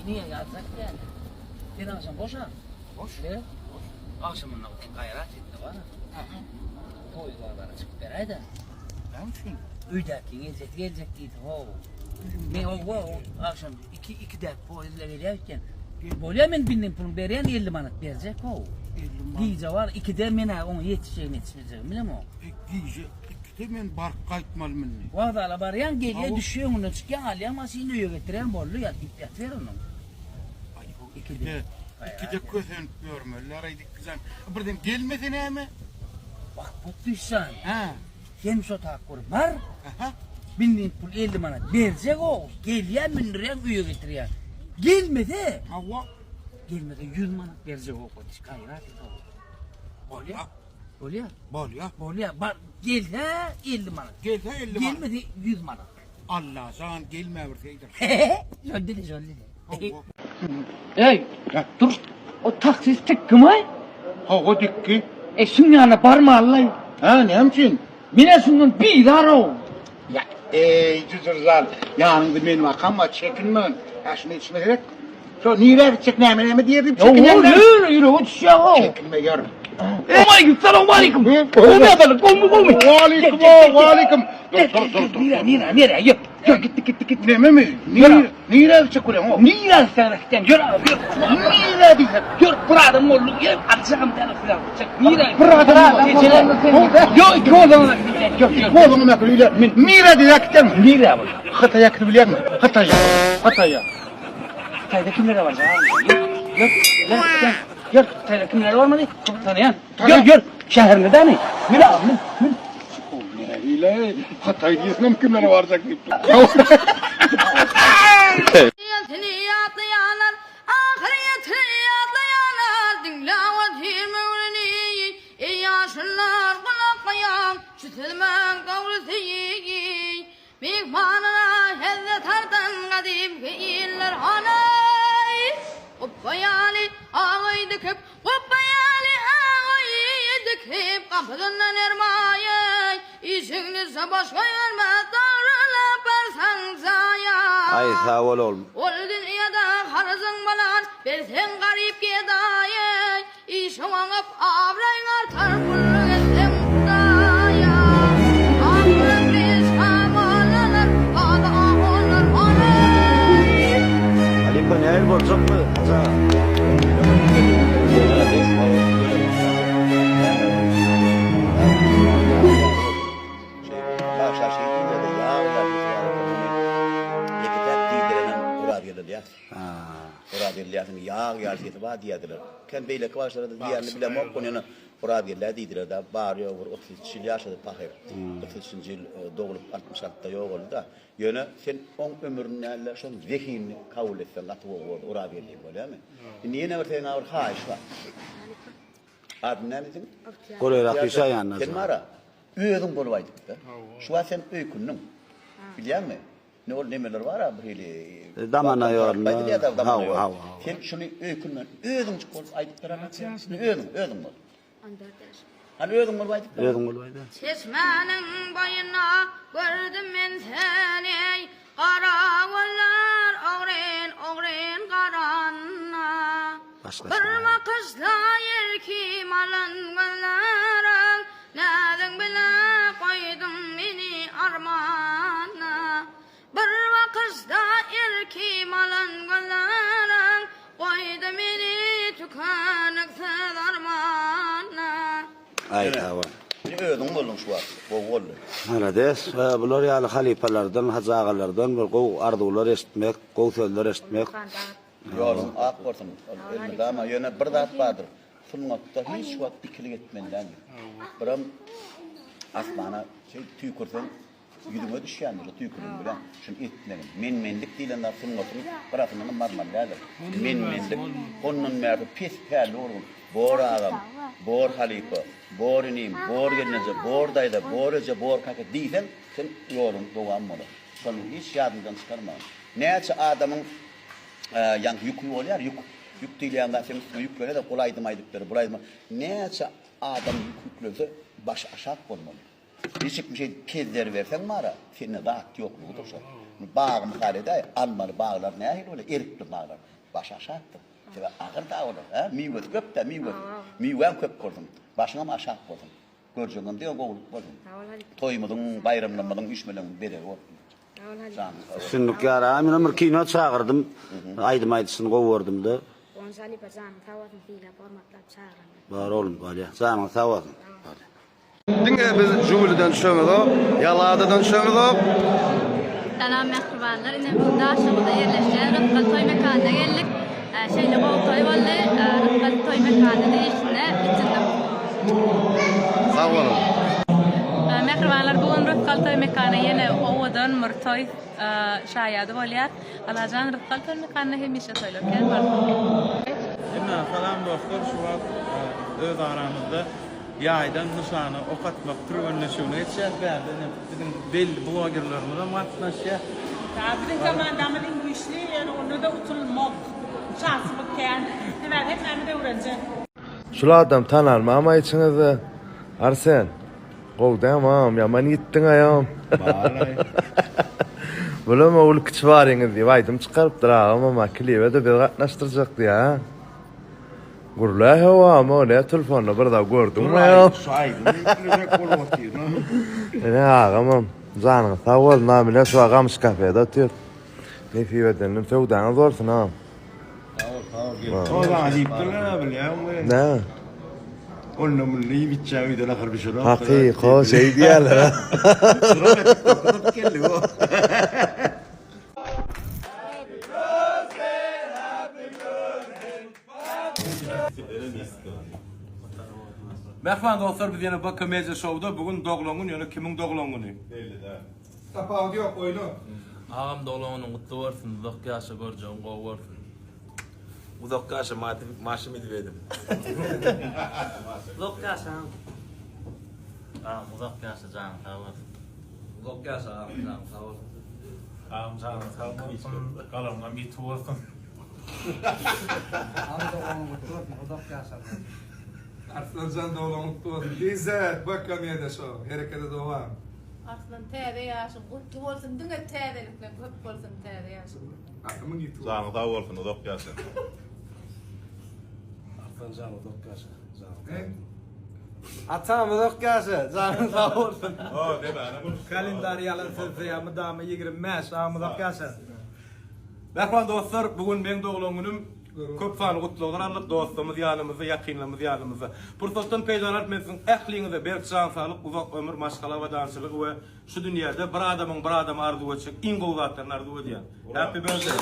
Iniňe ýazjak däl. Sen agşam boş-a? Boş. He? Boş. Agşamyna sen gaýrat et-de bar. Aha. Toý bazara çykyp beräý-dä. Näme üçin? Öýdäkiň ejesi geljek diýdi, how. Men owa, agşam iki, ikidäki poýezdle gelýär öýtýän. Bolýa men bindim puluny berýän 50 manat berjek, how. 50 manat. Gije bar, ikide men-ä oňa ýetişjegimi ýetişmejegimi bilemok. E, gije ikide men baryp gaýtmaly indi. Wokzala barýaň, gelýär, Hawa. düşýär, öňünden çykýaň, alýaň maşynyny öýe getirýäň, boldy, ýat, diýip ýatyber onuň. Aý, o Ikide. ikide, ikide kösenip ýörmeliler, aý, dikgijan. Birden gelmese näme? Bak, bu düşýän. Hä. Sen şo tak bir bar. Aha. Bindiň pul 50 manat berjek o. Gelýär, mündirýän, öýe getirýän. Gelmese, Hawa. gelmese 100 manat berjek o. Gaýrat et o. Bolýa. Bolýa. Bolýa. Bolýa. Bar, gelse 50 manat. Gelse 50 manat. Gelmese 100 manat. Alla jan gelme bir seýdir. Şol dedi, şol dedi. Hawa. Ey, dur. O taksist dikgimi? Hawa dikgi. E şuň ýanyna barmalylaý. Ha, näme üçin? Menä şundan bizar-ow. Ýa, eý, jüjürzal, ýanyňda men bakamma, çekinme. Ýa şuny içme gerek. Şo nirä gitjek, näme näme diýer diýip çekinýäň. Ýöne ýürege düşýär-ow. Çekinme ýör. Aleyküm, salam aleyküm. Gowy ýagdaýlar, gowmy, gowmy? Waleýkim, waleýkim. Dur, dur, dur, dur. Nirä, nirä, nirä, ýör. Ýör, gitdik, gitdik, gitdik. Nememi? Nirä, nirä gitjek bolýaň? Nirä gitseň gitýäň, ýör, ýör. Nirä diýsek? Ýör, bir adam boldy, ýör, alçagam däl, filan. Nirä? Bir adam Ýok, iki bolsaň gitýäň, ýör, ýör. Bolsaň näme Men nirä diýsek gitýäň? Nirä bolýar? Hytaýa gidip bilýäňmi? Hytaýa. Hytaýa. Hytaýda kimler bar? Ýör, ýör, ýör, ýör. Hytaýda kimler barmydy? Tanaýan. Ýör, ýör. Şäherinde dämi? Mün, mün, mün. Nähili? Hytaý diýseňem kimler barjak diýip. Seni ýatlaýarlar, ahyrýetini ýatlaýarlar, Diňläp otyr möwrüni, eý ýaşulular, gulak goýuň, şu sözümiň dogrusy. Myhmanyna hezzet artan gadymky iller hanaý, Gupba ýaly ak öý dikip, gupba ýaly ak öý dikip, Gapysynda nermaýy, işiň düşse boş goýbermez, Dogrulap barsaň jaýa. Aý sag bol oglum. Ol dünýede harjyň bolar, berseň garyp gedaýy, Işiň oňup, abraýyň artar, gulluk etseň Hudaýa. Ak ýürekli şa mollalar, kazy ahunlar hanaý. Halypa nähili boljakmy Hajy aga? Oraz Ylýasyň ýag ýaly sesi bar diýýärdiler. Kän beýleki bagşylara-da diýýänini bilemok, ony ýöne Oraz Geldi diýdiler-dä. Bary-ýogy bir 33 ýyl ýaşady pahyr. 33-nji ýyl doglup, 66-da ýogaldy-da. Ýöne sen oň ömrüni däl-de, şoň zehinini kabul etseň gaty gowy bolar Oraz Geldiň, bolýamy? Indi ýene bir seniň bir haýyş bar. Adyň näme diýdiň? Golaýrak ýaşaýan Sen bar-a, özüň bolup aýdyp ber. Şu wagt sen öýkündiň. Bilýäňmi? Ne ol nemeler bar-a bir hili. Damana ýoluna. Hawa, hawa. Sen şuny öýkünmän özüňjik bolup aýdyp beräýmekmi? Özüň, özüň bol. 14 ýaşym. Hany özüň bolup aýdyp ber. Özüň bolup aýda. Çeşmäniň boýunda gördüm men seni, Garawullar ogryn-ogryn garanda. Bir bakyşda ýelkim alan gözleriň, Näziň bile goýduň meni armana. Bir bakyşda erkim alan gözleriň, Goýdy meni tükeniksiz armana. Aý sag bol. Indi özüň bolduň şu wagt. Gowy boldy. Malades. Bular ýaly halypalardan, hajy agalardan bir gowy arzuwlar eşitmek, gowy sözler eşitmek. Ýoluň ak bolsun elmydama ýöne bir zat bardyr sungatda hiç wagt ikilik etmeli däldir. Biram asmana şeý tüýkürseň ýüzüňe düşýändir şo tüýküligiň bilen. Şuny etmegin. Men-menlik diýlen zat sungatyň gyrasyndanam barmaly däldir. Men-menlik ondan bärde pes pälli bolgun. Bor agam, bor halypa, bor inim, bor gelneje, bor daýza, bor eje, bor kaka diýseň sen ýoluň dowam bolar. Şony hiç ýadyňdan çykarmagyn. Näçe adamyň ýaňky ýüki bolýar, ýük. Ýük diýilýän zat seň üstüňe ýüklenede ol aýdym aýdyp ber, bul aýdym. Näçe adam ýük ýüklense başy aşak bolmaly. Niçikmi şeýdip kezzeriberseň bara, sende zat ýoklugydyr şol. Bagy mysal edäý, almaly baglar nähili bolýar, erikli baglar. Başy aşakdyr. Sebäbi agyr da olar, hä? Miwesi köp-dä, miwesi. Miwäň köp bolsun, başyňam aşak bolsun. Görjegiňem diňe gowulyk bolsun. Toýumyzyň, baýramlarymyzyň, üýşmeleňiň bezegi bolsun. Janyň sag bolsun. Üstünlik ýar aga menem bir kino çagyrdym aýdym aýdyşyny gowy gördümde. Goňşy halypa janyň sag bolsun sylap hormatlap çagyranyňa. Bar oglum bolýa janyň sag bolsun bolýa. Diňe biz Žiguliden düşemizok, ýa Ladadan düşemizok. Salam mähribanlar ine bu Daşoguzda ýerleşýän Rysgal toý mekanyna geldik. Şeýle gowy toý boldy. Rysgal toý mekany diýişinde üstünlik. Sag boluň. Mähribanlar bu gün Rysgal toý mekany ýene owadan bir toý şaýady bolýar. Allajan Rysgal toý mekanynda hemişe toýlar kän bolsun. Hemmäňe salam dostlar şu wagt öz aramyzda Ýaýdan nyşana ok atmak türgenleşigine geçýäs. Bärde ine biziň belli blogerlerimizem gatnaşýar. Biziň komandamyz iň güýçli, ýöne onda-da utulmak şansymyz kän. Sebäbi hemmämiz öwrenjek. Şul adam tanalmamy içiňizde? Arsen, gowy dämi agam, ýaman ýitdiň aýam. Bulam uly kiçi baryňyz diýip aýdym çykarypdyr agam ama klibe-de biz gatnaşdyrjak diýýär a. Gürlä howamy o ne telfonda bir zat gördüňmi aýol? Şu aýdymy ýüklejek bolup otyryn. Ine agamam janyňyz sag bolsun agam ine şu gamyş kafede otyr. Nesip edenden söwdaňyz bolsun agam. Sag bol sag bol gelip. O saňa diýipdirler-ä bilýäňmi? Nä? Onda munda iýip içýän öýde nahar bişirok. Hakyko şeý diýýärler a. Şuram etip tutup geldik o. Mähriban dostlar biz ýene BK Media Showda bu gün doglan gün ýöne kimiň doglan güni? Belli däl. Tapawudy ýok oýna. Agam doglan günüň gutly bolsun uzak ýaşa görjegiň gowy bolsun. Uzak ýaşa Maşa Medwedew. Uzak ýaşa agam. Agam uzak ýaşa janyň sag bolsun. Uzak ýaşa agam janyň sag bolsun. Agam janyň sag bolsun galamyňam ýiti bolsun. Agam doganyň gutly bolsun uzak ýaşa. Arslanjan doglan gutly bolsun. DZ BK Media Show herekete dowam. Arslan täze ýaşyň gutly bolsun diňe täzelikleň köp bolsun täze ýaşyň. Atymyň ýiti bolsun. Janyň sag bolsun uzak ýaşa. Arslanjan uzak ýaşa janyň sag bolsun. Atam uzak ýaşa, janyň sag bolsun. Kalendar ýalan sözleýär mydama 25 agam uzak ýaşa. Mähriban dostlar, bu gün meň doglan günüm. Köp sanly gutlaglar aldyk, dostlarymyz ýanymyzda, ýakynlarymyz ýanymyzda. Pursatdan peýdalanyp men siziň ähliňize berk jan saglyk, uzak ömür, maşgala abadançylygy we şu dünýäde bir adamyň bir adama arzuw etjek iň gowy zatlaryny arzuw edýän. Happy birthday!